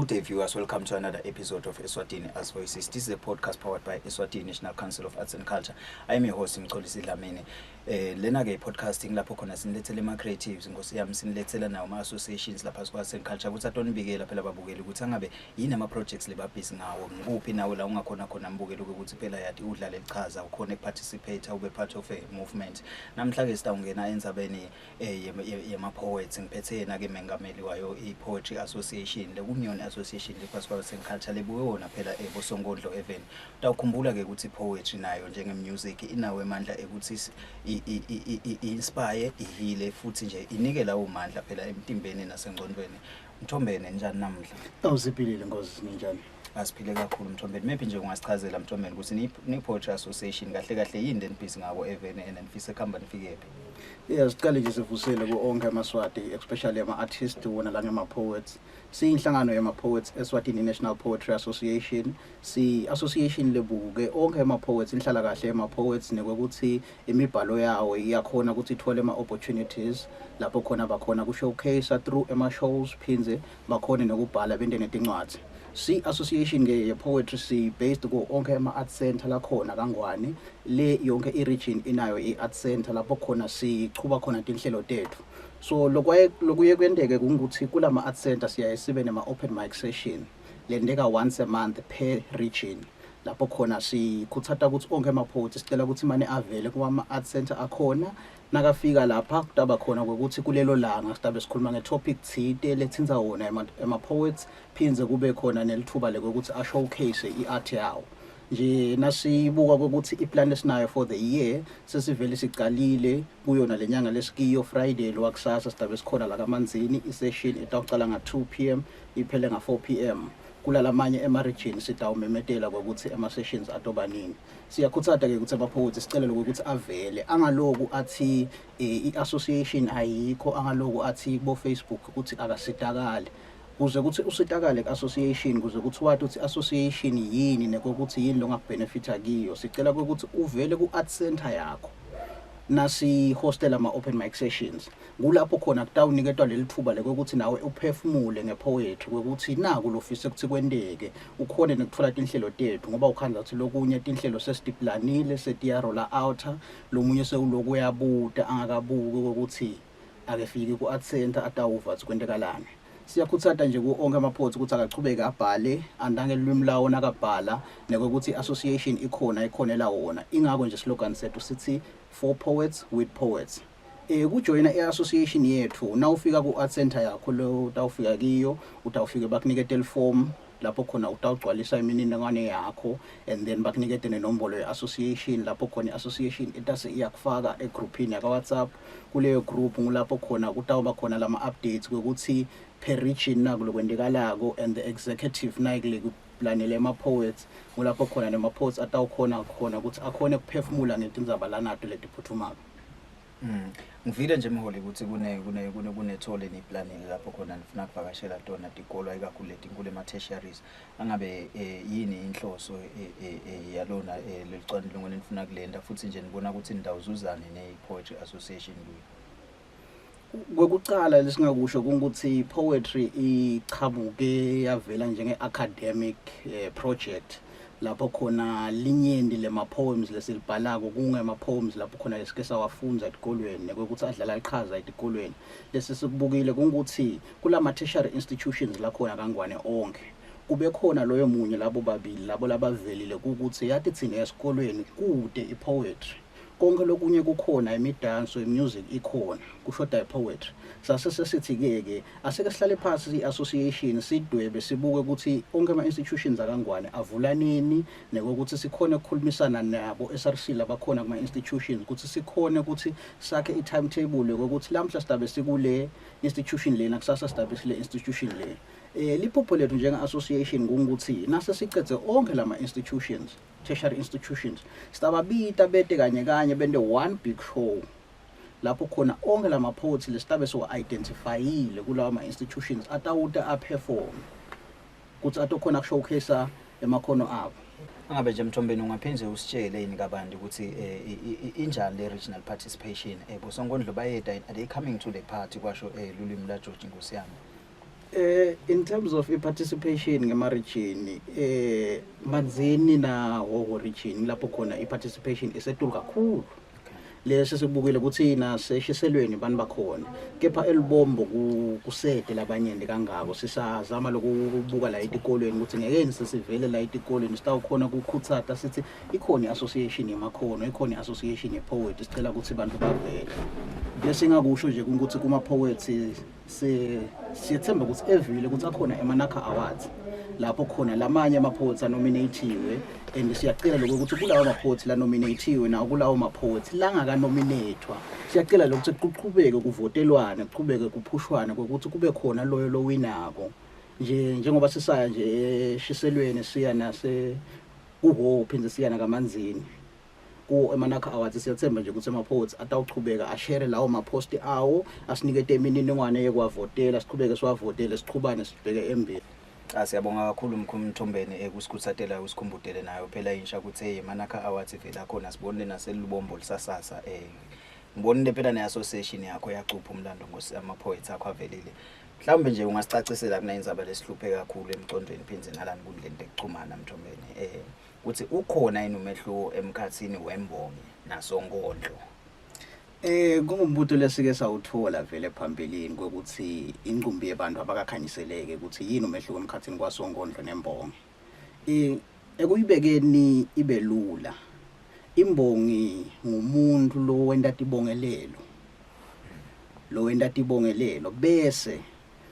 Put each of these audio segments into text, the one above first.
Good day, viewers. Welcome to another episode of Eswatini Arts Voices. This is a podcast powered by Eswatini National Council of Arts and Culture. I am your host, Mxolisi Dlamini. Lena ke podcasting lapho khona sinilethele ama creatives, nkosi yami, sinilethela nawo ama associations lapha ku Arts and Culture ukuthi atonibikela phela babukeli ukuthi angabe yini ama projects lebabhizi ngawo, ngikuphi nawe la ungakhona khona mbukeli ukuthi phela yathi udlale lichaza, ukhona participate, ube part of a movement. Namhla ke sitawungena endzabeni yema poets. Ngiphethe yena ke mengameli wayo i-Poetry Association, le Union Association lephasi kwa Arts and Culture, lebuke wona phela ebosonkondlo even. Utawukhumbula ke ukuthi poetry nayo njenge music inawo emandla ekuthi i-inspire, ihile, futhi nje inike lawo mandla phela emtimbeni nasengcondweni. Mthombeni, njani namuhla? Awusiphilile, Nkosi, ninjani? Asiphile kakhulu, Mthombeni. Maybe nje ungasichazela, Mthombeni, ukuthi ni-Poetry Association kahle kahle yini lenibhizi ngako eveni and nifise kuhamba nifikephi? Yeah, siqale nje sivusele ku onke amaSwati, especially ama-artist wona la ngema-poets. Siyinhlangano yama-poets, Eswatini National Poetry Association. Si association lebuke onke ama-poets, inhlala kahle yama-poets, nekwekuthi imibhalo yawo iyakhona ukuthi ithole ama-opportunities lapho khona bakhona ku-showcase through ema-shows, phindze bakhone nokubhala bente netincwadzi. Si association ke ye-poetry si based ku onke ama-art center lakhona kaNgwane. Le yonke i-region inayo i-art center lapho khona sichuba khona tinhlelo tethu. So lokwaye lokuye kwenteke kungukuthi kulama art center siyaye sibe nema-open mic session lenteka once a month per region, lapho khona sikhuthata ukuthi onke ama-poets, sicela ukuthi mane avele kuma-art center akhona. Nakafika lapha kutaba khona kwekuthi kulelo langa sitabe sikhuluma nge-topic thite letsintsa wona ema-poets, phindze kube khona nelithuba lekwekuthi a-showcase i-art yawo. Nje nasibuka kwekuthi iplan esinayo for the year, sesivele sicalile kuyona lenyanga lesikiyo. Friday lwakusasa sidabe sikhona la kaManzini, i-session itawucala nga-2 p.m. iphele nga-4 p.m. Kulalamanye ema-region sitawumemetela kwekuthi ama-sessions atoba nini. Siyakhuthata-ke ukuthi ama-poets, sicele lokuthi avele, angaloku athi i-association ayikho, angaloku athi kubo-Facebook ukuthi akasitakali. Kuze ukuthi usitakale ku-association, kuze ukuthi wati ukuthi i-association yini nekokuthi yini longakubenefitha kiyo, sicela ukuthi uvele ku-art center yakho nasi-hostela ama-open mic sessions. Kulapho khona kutawuniketwa leli thuba lekokuthi nawe uphefumule ngepoetry, kwekuthi naku lofise ukuthi kwenteke, ukhone nekutfola tinhlelo tethu, ngoba ukhandza ukuthi lokunye tinhlelo sesitiplanile, setiyarola out, lomunye sewuloku uyabuta angakabuki kwekuthi akefiki ku-art center atawuva ukuthi kwentekalani. Siyakhuthata nje ku onke ama-poets ukuthi akachubeke abhale andange lulwimi lawo nakabhala, nekwekuthi i-association ikhona, ikhonela wona. Ingako nje slogan sethu sithi "For poets, with poets". Kujoyina i-association yethu, nawufika ku-art center yakho lo utawufika kiyo, utawufike bakunikete liform lapho khona utawugcwalisa imininingwane yakho, and then bakunikete nenombolo ye-association, lapho khona i-association itase iyakufaka egruphini yaka-WhatsApp. Kuleyo group ngulapho khona kutawuba khona lama-updates kwekuthi per region naku lokwentekalako, and the executive nayikule kuplanele ema-poets, ngulapho khona nema-poets atawukhona khona ukuthi akhone kuphefumula ngetindzaba lanato letiphuthumako. Ngivile nje, mholi, ukuthi kune kune kune kunethole niplanile lapho khona nifuna kuvakashela tona tikolo, ikakhulu letinkulu, ema-tertiaries. Angabe yini inhloso yalona leli cwaningo lenifuna kulenda, futhi nje nibona ukuthi nitawuzuzani ne-Poetry Association kuyo? Kwekucala lesingakusho kungukuthi poetry ichamuke yavela njenge-academic project, lapho khona linyenti lema-poems lesilibhalako kungema-poems lapho khona lesike sawafundza etikolweni, nekwekuthi adlala iqhaza etikolweni. Lesi sikubukile kungukuthi kulama-tertiary institutions lakhona kaNgwane onke kube khona loyo munye, labo babili, labo labavelile kukuthi yathi thina esikolweni kude i-poetry. Konke lokunye kukhona, imidanso, i-music ikhona, kushoda i-poetry. Sase sesithi-ke ke aseke sihlale phasi i-association, sidwebe, sibuke ukuthi onke ama-institutions akaNgwane avula nini, nekokuthi sikhone ukukhulumisana nabo SRC labakhona kuma-institutions, ukuthi sikhone ukuthi sakhe i-timetable yokuthi lamhla sidabe sikule institution lena, kusasa sidabe sile institution le. Liphupho lethu njenge-association kungukuthi nase sicedze onke lama institutions, tertiary institutions, sitababita bete kanye kanye, bente one big show lapho khona onke lama poets lesitabe siwa-identifyile kulawa ma-institutions atawuta aperform, ukuthi atokhona kushowcase emakhono abo. Angabe nje, Mthombeni, ungaphinde usitshele yini kabanti ukuthi injani le regional participation? Bosonkondlo bayeda, are they coming to the party, kwasho lulwimi la George Nkosiyami? In terms of i-participation ngema-region, Manzini na Hhohho region, lapho khona i-participation isetulu kakhulu. Lesi sikubukile ukuthi naseshiselweni bani bakhona, kepha elibombo kusede labanyenti kangako. Sisazama lokubuka la etikolweni ukuthi ngeke sesivele la etikolweni sitawukhona ukukhutsata sithi ikhona i-association yemakhono, ikhona i-association ye-poet, sicela ukuthi bantu bavele. Lesingakusho nje ukuthi kuma-poets siyethemba ukuthi evile ukuthi akhona ema-Naka Awards lapho khona lamanye ama-poets anominatiwe, and siyacela lokho ukuthi kulawo ma-poets lanominatiwe nawo kulawo ma-poets langakanominatwa, siyacela lokuthi kuqhubeke kuvotelwane, kuqhubeke kuphushwane kokuthi kube khona loyo lowinako nje, njengoba sisaya nje eshiselweni, siya nase kuho, phinde siya nakaManzini kuwo ema-Naka Awards. Siyathemba nje ukuthi ama-poets atawuchubeka ashere lawo ma-post awo, asinikete imininingwane yekwavotela, sichubeke siwavotele, sichubane, sibheke embili. Cha, siyabonga kakhulu mkhulu Mthombeni, kusikhutsatela, usikhumbutele nayo phela insha ukuthi hey, Manaka Awards vele akhona. Sibonile naselubombo lisasasa, ngibonile phela ne-association yakho yacupha umlando ngosi ama-poets akho avelile. Mhlawumbe nje ungasicacisela kunayindzaba lesihluphe kakhulu emcondweni phindze nalani kundleni tekuchumana, Mthombeni, ukuthi ukhona yini umehluko emkhatsini wembongi nasonkondlo? Kungumbuto lesike sawuthola vele phambilini kwekuthi inqumbi yebantu abakakhanyiseleke ukuthi yini umehluko emkhathini kwasonkondlo nembongi. Ekuyibekeni ibe lula, imbongi ngumuntu lo wenta tibongelelo, lo wenta tibongelelo, bese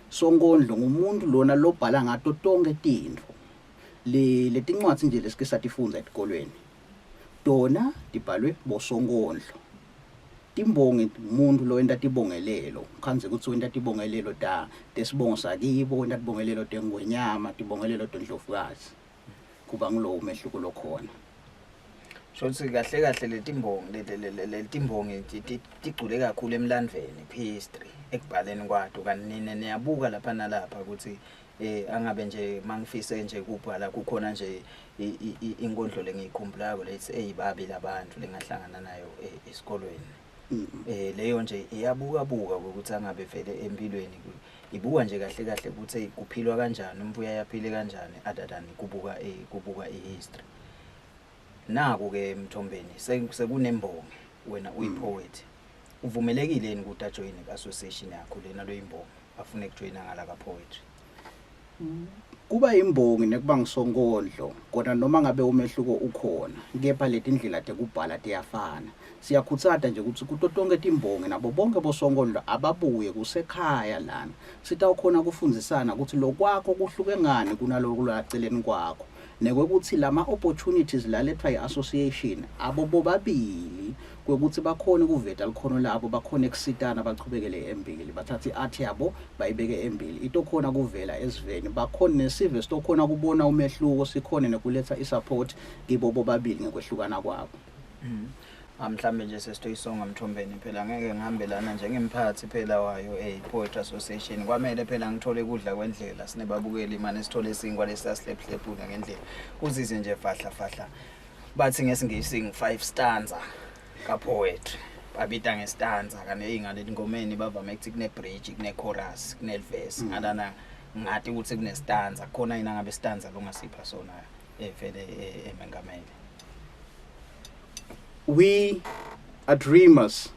sonkondlo ngumuntu lona lobhala ngato tonke tintfo. Le letincwadzi nje lesike satifundza etikolweni tona tibhalwe bosonkondlo. Timbongi umuntu lo wenta tibongelelo, khandze ukuthi wenta tibongelelo ta tesibongo sakibo, wenta tibongelelo tengwenyama, tibongelelo tendlovukazi. Kuba ngulowo umehluko lokhona. Shothi kahle kahle letimbongi letimbongi tigcule kakhulu emlandveni, history, ekubhaleni kwato, kanti nina niyabuka lapha nalapha ukuthi angabe nje mangifise nje kubhala kukhona nje inkondlo lengiyikhumbulako lethi eyibabi labantu lengahlangana nayo esikolweni. Leyo nje iyabuka buka ukuthi angabe vele empilweni ibuka nje kahle kahle ukuthi kuphilwa kanjani, umbuya yaphile kanjani, other than kubuka i-history. Naku ke Mthombeni, sekunembongi, wena uyi-poet, uvumelekile yini ukuthi ajoyine i-association yakho lena loyimbongi, afune ukujoyina ngala ka-poetry? Kuba imbongi nekuba ngisonkondlo kona, noma ngabe umehluko ukhona, kepha leti ndlela tekubhala tiyafana. Siyakhutsata nje ukuthi kuto tonke timbongi nabo bonke bosonkondlo ababuye kusekhaya lana, sitawukhona kufundzisana ukuthi lokwakho kuhluke ngani kunaloku laceleni kwakho, nekwekuthi lama opportunities lalethwa yi-association abo bobabili kwekuthi bakhone ukuveta likhono labo, bakhone kusitana, bachubekele embili, bathathe i-art yabo bayibeke embili, itokhona kuvela esiveni, bakhone nesive sitokhona kubona umehluko, sikhone nekuletha i-support kibo bobabili ngekwehlukana kwabo. Mhlambe nje sesitoyisonga, Mthombeni, phela ngeke ngihambe lana njengemphathi phela wayo Poetry Association, kwamele phela ngithole ukudla kwendlela, sinebabukeli manje, sithole isinkwa lesasihlephuna ngendlela uzize nje fahla fahla. Bathi ngesingisi ngi-5 stanza ka poetry, babita ngestanza, kanti ingane ngomeni bavame ukuthi kune bridge, kune chorus, kune verse. Ngalana ngathi ukuthi kune stanza khona yini, angabe stanza longasipha sona vele emengameli? We are dreamers,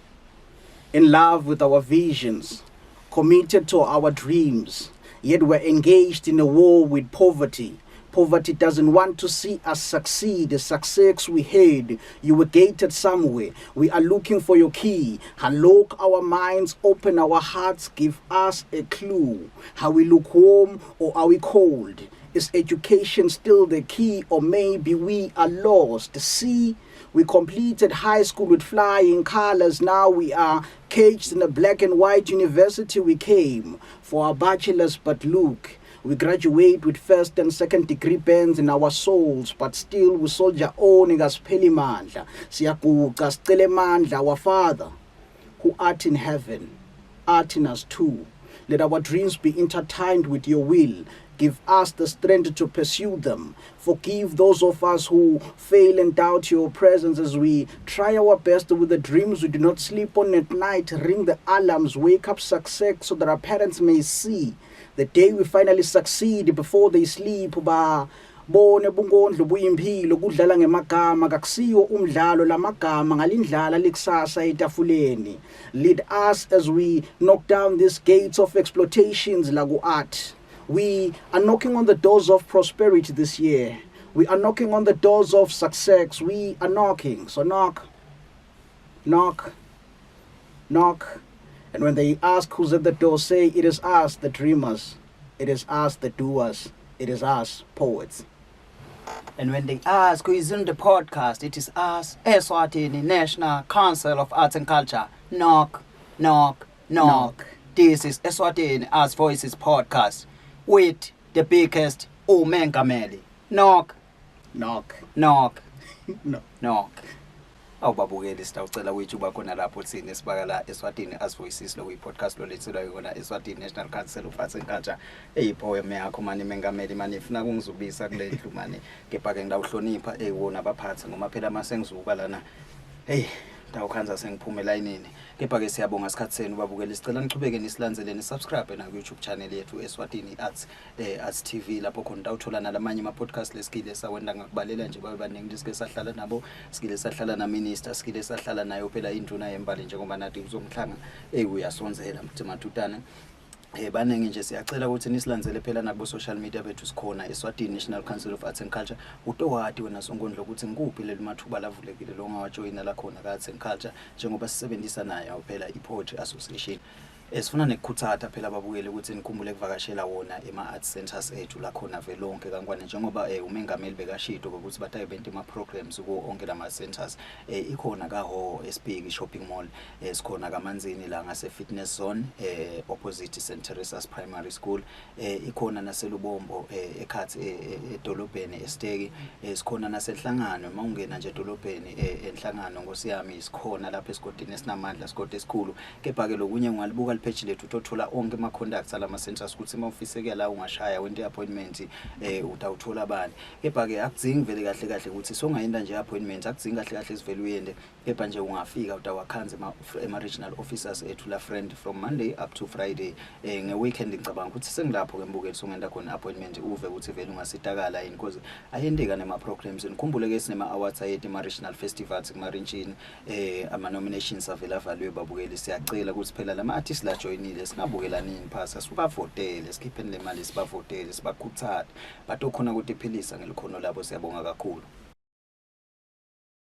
in love with our visions, committed to our dreams, yet we're engaged in a war with poverty. Poverty doesn't want to see us succeed. The success we had, you were gated somewhere. We are looking for your key. Unlock our minds, open our hearts, give us a clue. Are we lukewarm or are we cold? Is education still the key, or maybe we are lost? See, we completed high school with flying colors. Now we are caged in a black and white university. We came for our bachelor's, but look, we graduate with first and second degree burns in our souls, but still we soldier on. Ngaspheli mandla. Siyaguqa sicele mandla. Our Father, who art in heaven, art in us too. Let our dreams be intertwined with your will. Give us the strength to pursue them. Forgive those of us who fail and doubt your presence as we try our best with the dreams we do not sleep on at night. Ring the alarms, wake up success so that our parents may see. The day we finally succeed before they sleep, ba bone bunkondlo buyimphilo kudlala ngemagama kakusiwo umdlalo lamagama ngalindlala likusasa etafuleni. Lead us as we knock down these gates of exploitations laku art. We are knocking on the doors of prosperity this year. We are knocking on the doors of success. We are knocking. So knock, knock, knock. And when they ask who's at the door, say, it is us, the dreamers. It is us, the doers. It is us, poets. And when they ask who is in the podcast, it is us, Eswatini National Council of Arts and Culture. Knock, knock, knock. Knock. This is Eswatini Arts Voices podcast with the biggest umengameli. Knock, Knock, knock, no. knock. Awubabukeli, sitawucela ukuthi uba khona lapho thina sibaka la Eswatini Arts Voices, lo podcast lo lethelwa yona Eswatini National Council of Arts and Culture. Eyipoem yakho mani mengameli mani, ifuna kungizubisa kule ndlu mani, kepha ke ngidawuhlonipha eyiwona abaphathi ngoba phela mase ngizuka lana, hey, ndawukhanza sengiphume elayinini. Kepha-ke siyabonga isikhathi senu babukeli, sicela nichubeke nisilandzeleni, subscribe naku-YouTube channel yethu Eswatini Arts, Arts TV, lapho khona utawuthola nalamanye ama-podcast lesikile sawenda. Ngakubalela nje babe baningi lesike sahlala nabo, sikile sahlala na-minister, sikile sahlala nayo phela induna yembali, njengoba nathi kuzomhlanga eyi uyasonzela mthimathutana. Baningi nje. Siyacela ukuthi nisilandzele phela nakubo social media bethu, sikhona Eswatini National Council of Arts and Culture. Utowati wena sonkondlo ukuthi ngikuphi leli mathuba lavulekile lo ongawajoyina la khona ka-Arts and Culture, njengoba sisebenzisa nayo phela i-Poetry Association. Sifuna nekukhuthatha phela ababukeli ukuthi nikhumbule kuvakashela wona ema-art centers ethu la khona velonke kaNgwane, njengoba umengameli bekashito ukuthi batabe benta ama-programs kuwo onke lama-centers. Ikhona kaHho eSpiki Shopping Mall, sikhona kaManzini la ngase-Fitness Zone, opposite St Teresa's Primary School, ikhona naseLubombo, ekhathi edolobheni eSteki, sikhona naseHlangano mawungena nje edolobheni, enhlangano ngosiyami sikhona lapha esigodini esinamandla, sigodi esikhulu. Kepha-ke lokunye ungalibuka lipage lethu, utothola onke ama-contacts alama centers, ukuthi uma ufiseke la ungashaya wente i-appointment, utawuthola bani. Kepha-ke akudzingi vele kahle kahle ukuthi songayenda nje i-appointment, akudzingi kahle kahle sivele uyende, kepha nje ungafika utawakhanza ema-regional officers ethu la friend from Monday up to Friday. Nge-weekend ngicabanga ukuthi sengilapho-ke mbukeli, songenda khona i-appointment uve ukuthi vele ungasitakala yini, because ayendeka nema-programs. Nikhumbule-ke sinema-awards ayethu, ema-regional festivals kumarintshini, ama-nominations avele avaliwe. Babukeli, siyacela ukuthi phela lama-artist lajoyinile singabukelanini phasi, asibavotele, sikhipheni le mali, sibavotele, sibakhuthaze, batokhona ukuthi iphilisa ngelikhono labo. Siyabonga kakhulu.